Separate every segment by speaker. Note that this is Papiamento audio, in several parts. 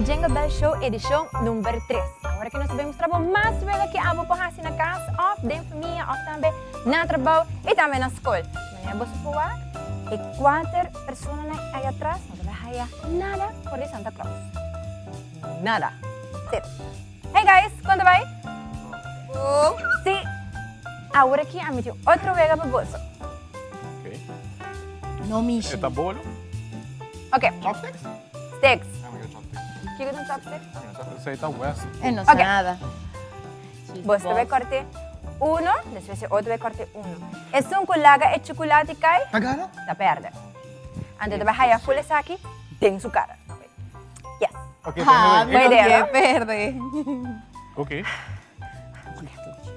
Speaker 1: Jingle Bell Show edishon number tres. Awor aki nos ta bai mustra bo mas wega ki abo por hasi na kas òf den famia òf tambe na trabou i tambe na skol. Manera boso por wak e kuater personanan ei atras no ta bai haya nada for di Santa Claus. Nada. Sero. Hey guys, kon ta bai?
Speaker 2: Bon.
Speaker 1: Si. Awor aki ami tin otro wega pa boso.
Speaker 3: Ok.
Speaker 2: No mishi.
Speaker 3: E ta bolo?
Speaker 1: Ok.
Speaker 3: Chopsticks?
Speaker 1: Sticks.
Speaker 3: Ah, mi chopsticks.
Speaker 1: Kiko ta un chopstick?
Speaker 3: Esei ta west.
Speaker 2: E no sa
Speaker 1: Ok.
Speaker 2: nada.
Speaker 1: Boso ta bai korte uno, despues e otro bai korte uno. Esun ku laga e chukulati kai,
Speaker 4: Ta gana?
Speaker 1: ta perde. Anto ta bai haya ful esaki den su kara. Yes.
Speaker 4: Ok,
Speaker 2: Ha, mi
Speaker 1: Buena
Speaker 2: no
Speaker 1: idea,
Speaker 2: quiere
Speaker 1: no?
Speaker 2: perde.
Speaker 3: Ok.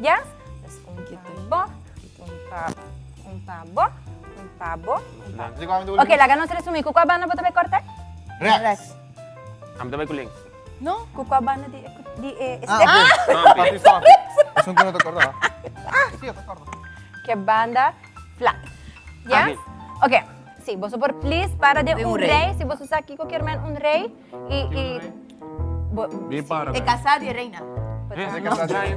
Speaker 1: Yes. Dus un pa bo, un pa, un pa bo, un pa bo, un pa bo. Ok, laga nos resumí. Ku kua banda bo ta bai kortá?
Speaker 4: Rechts.
Speaker 5: Ami ta bai ku links.
Speaker 2: No?
Speaker 1: Ku kua banda di e di e
Speaker 4: Ah,
Speaker 1: stick?
Speaker 4: ok. Papi stopi. Esun ku no ta korda. Ah, si, ta korda.
Speaker 1: Ke banda flat. Yes? Ok. Si, boso por please para den un rei. Si boso sa kiko kier men un rei. I, i, bo,
Speaker 3: Bien para.
Speaker 2: E casá di e reina.
Speaker 5: Eh, no extraño.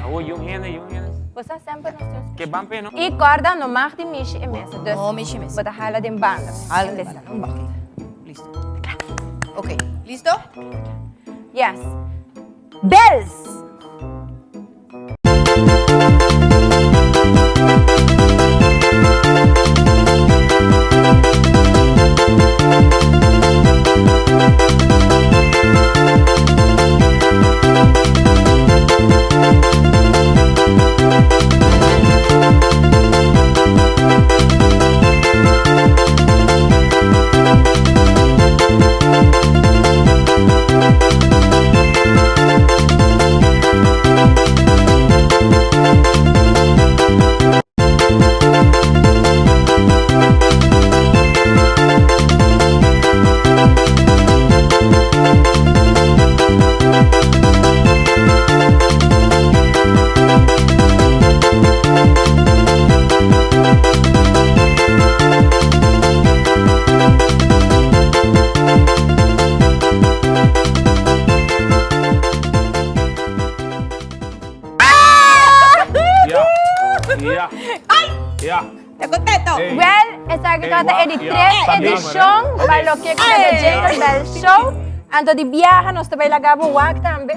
Speaker 5: Awo, yung hende, yung hende.
Speaker 1: Bo sa semper nos tin un
Speaker 5: Ke ban pe, no?
Speaker 1: I corda no mag di mishi e mesa. Dus,
Speaker 2: No mishi mesa.
Speaker 1: Bo ta hala den banda.
Speaker 2: Hala den
Speaker 1: banda.
Speaker 2: Ok, listo. Ok, listo?
Speaker 1: Yes. Bells!
Speaker 3: Ja. Ja. Ja.
Speaker 2: Ta contento?
Speaker 3: Hey.
Speaker 1: Well, esaki
Speaker 3: Hey,
Speaker 1: tabata e di
Speaker 3: wak, ja.
Speaker 1: tres
Speaker 3: Está bien,
Speaker 1: edishon
Speaker 3: ¿verdad?
Speaker 1: pa loke ku ta The Jingle Bell Show. Anto di biaha nos ta bai laga bo wak tambe.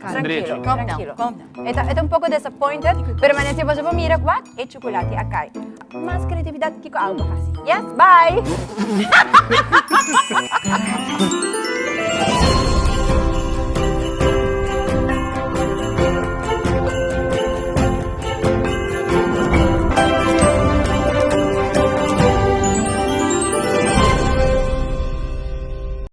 Speaker 1: Tranquilo,
Speaker 2: Calm down,
Speaker 1: tranquilo.
Speaker 2: calm down.
Speaker 1: E ta, e ta un poco disappointed, pero manera si boso por mira wak e chukulati a kai. Mas creatividad kiko algo hasi. Yes, bye!